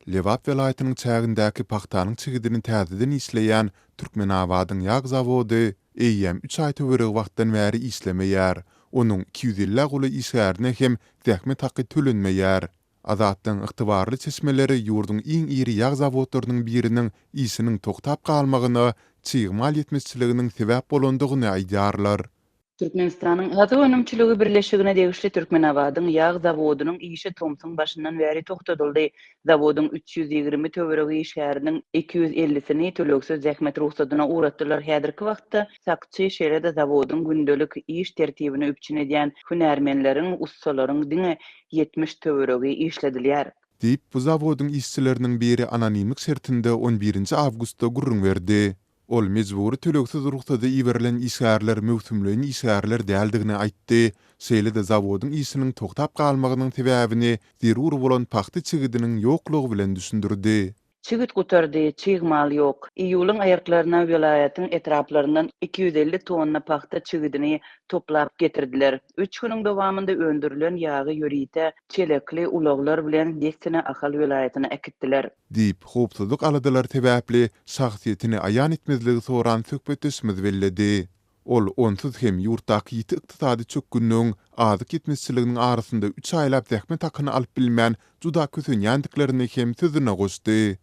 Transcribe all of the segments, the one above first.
Lebap welaýatynyň çägindäki pagtanyň çigidini täzeden işleýän Türkmenabadyň ýag zawody eýýäm üç aý töweregi wagtdan bäri işlemeýär. Onuň 250 golaý işgärine hem zähmet haky tölenmeýär. Azatlygyň ygtybarly çeşmeleri ýurduň iň iri ýag zawodlarynyň biriniň işiniň toktap galmagyna çig mal ýetmezçiliginiň sebäp bolandygyny aýdýarlar. Türkmenistanyň Azyk önümçiligi birleşigine degişli Türkmenabadyň ýag zawodynyň işi tomsuň başyndan bäri togtadyldy. Zawodyň 320 töweregi işgäriniň 250-sini tölegsiz zähmet rugsadyna ugratdylar. Häzirki wagtda sakçy, şeýle-de zawodyň gündelik iş tertibini üpjün edýän hünärmenleriň, ussalaryň diňe 70 töweregi işledilýär. Diýip, bu zawodyň işçileriniň biri anonimlik şertinde on birinji awgustda gürrüň berdi. Ol mejbury tölegsiz rugsada iberilen işgärler möwsümleýin işgärler däldigini aýtdy, şeýle-de zawodyň işiniň togtap galmagynyň sebäbini zerur bolan pagta çigidiniň ýoklugy bilen düşündirdi. Çigit gutardy, çig mal ýok. Iýulyň aýaklaryna welaýatyň etraplaryndan 250 tonna pagta çigidini toplap getirdiler. Üç günüň dowamynda öndürilen ýagy ýörite çelekli ulaglar bilen dessine Ahal welaýatyna äkitdiler. Diýip, howpsuzlyk aladalary sebäpli şahsyýetini aýan etmezligi soran söhbetdeşimiz belledi. Ol onsuz hem ýurtdaky ýiti ykdysady çökgünligiň, azyk ýetmezçiliginiň arasynda üç aýlap zähmet hakyny alyp bilmän juda kösenýändiklerini hem sözüne goşdy.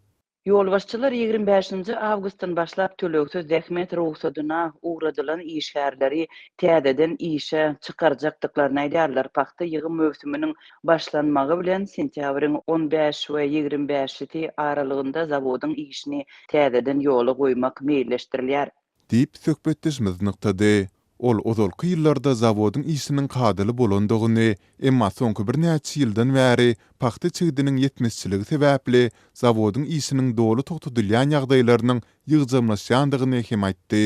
Ýolbaşçylar 25-nji awgustdan başlap tölegsiz zähmet rugsadyna ugradylan işgärleri täzeden işe çykarjakdyklaryny aýdýarlar. Pagta ýygym möwsüminiň başlanmagy bilen sentýabryň on bäş we 25-si aralygynda zawodyň işini täzeden ýola goýmak meýilleşdirilýär. Diýip, söhbetdeşimiz nygtady. Ol ozalky ýyllarda zawodyň işiniň kadaly bolandygyny, emma soňky birnäçe ýyldan bäri pagta çigidiniň ýetmezçiligi sebäpli zawodyň işiniň doly togtadylýan ýagdaýlarynyň ýygjamlaşýandygyny hem aýtdy.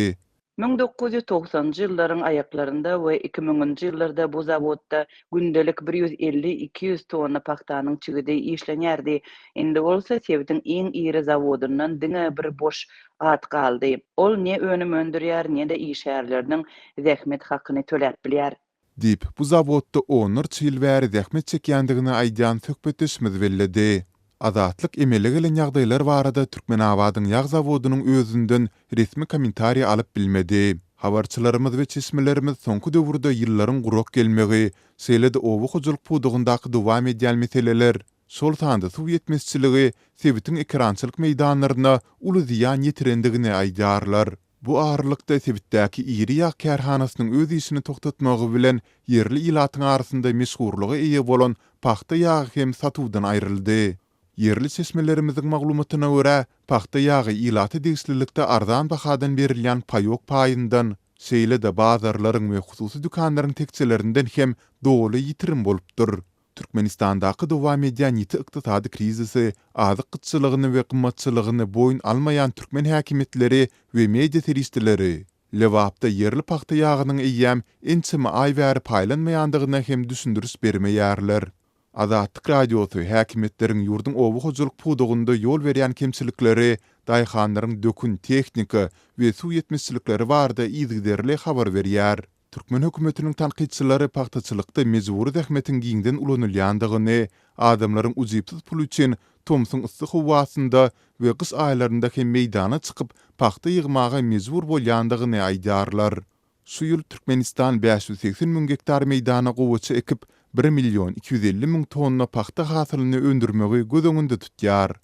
1990-njy ýyllaryň aýaklarynda we iki müňünji ýyllarda bu zawodda gündelik bir 150-200 tonna pagtanyň çigidi işlenýärdi. Indi bolsa sebitiň iň iri zawodyndan diňe bir boş at galdy. Ol ne önüm öndürýär, ne-de işgärleriniň zähmet hakyny töläp bilýär. Diýip, bu zawodda onlarça ýyl bäri zähmet çekýändigini aýdýan söhbetdeşimiz belledi. Azatlyk emele gelen ýagdaýlar barada Türkmenabadyň ýag zawodynyň özünden resmi kommentariý alyp bilmedi. Habarçylarymyz we çeşmelerimiz soňky döwürde ýyllaryň gurak gelmegi, şeýle-de oba hojalyk pudagyndaky dowam edýän meseleler, şol sanda suw ýetmezçiligi sebitiň ekerançylyk meýdanlaryna uly zyýan ýetirendigini aýdýarlar. Bu aralykda, sebitdäki iri ýag kärhanasynyň öz işini togtatmagy bilen ýerli ilatyň arasynda meşhurlyga eýe bolan pagta ýagy hem satuwdan aýryldy. Ýerli çeşmelerimiziň maglumatyna görä, pagta ýagy ilata degişlilikde arzan bahadan berilýän paýok paýyndan, şeýle-de bazarlaryň we hususy dükanlaryň tekjelerinden hem doly ýitirim bolupdyr. Türkmenistandaky dowam edýän ýiti ykdysady krizisi, azyk gytçylygyny we gymmatçylygyny boýun almaýan türkmen häkimiýetleri we media serişdeleri Lebapda ýerli pagta ýagynyň eýýäm ençeme aý bäri paýlanmaýandygyna hem düşündiriş bermeýärler. Azatlyk Radiosy häkimiýetleriň ýurduň oba hojalyk pudagynda ýol berýän kemçilikleri, daýhanlaryň dökün, tehnika we suw ýetmezçilikleri barada yzygiderli habar berýär. Türkmen hökümetiniň tankytçylary pagtaçylykda mejbury zähmetiň giňden ulanylýandygyny, adamlaryň ujypsyz pul üçin tomsuň yssy howasynda we gyş aýlarynda hem meýdana çykyp, pagta ýygmaga mejbur bolýandygyny aýdýarlar. Şu ýyl Türkmenistan 580 müň gektar meýdana gowaça ekip, bir million 250 müň tonna pagta hasylyny öndürmegi göz öňünde tutýar.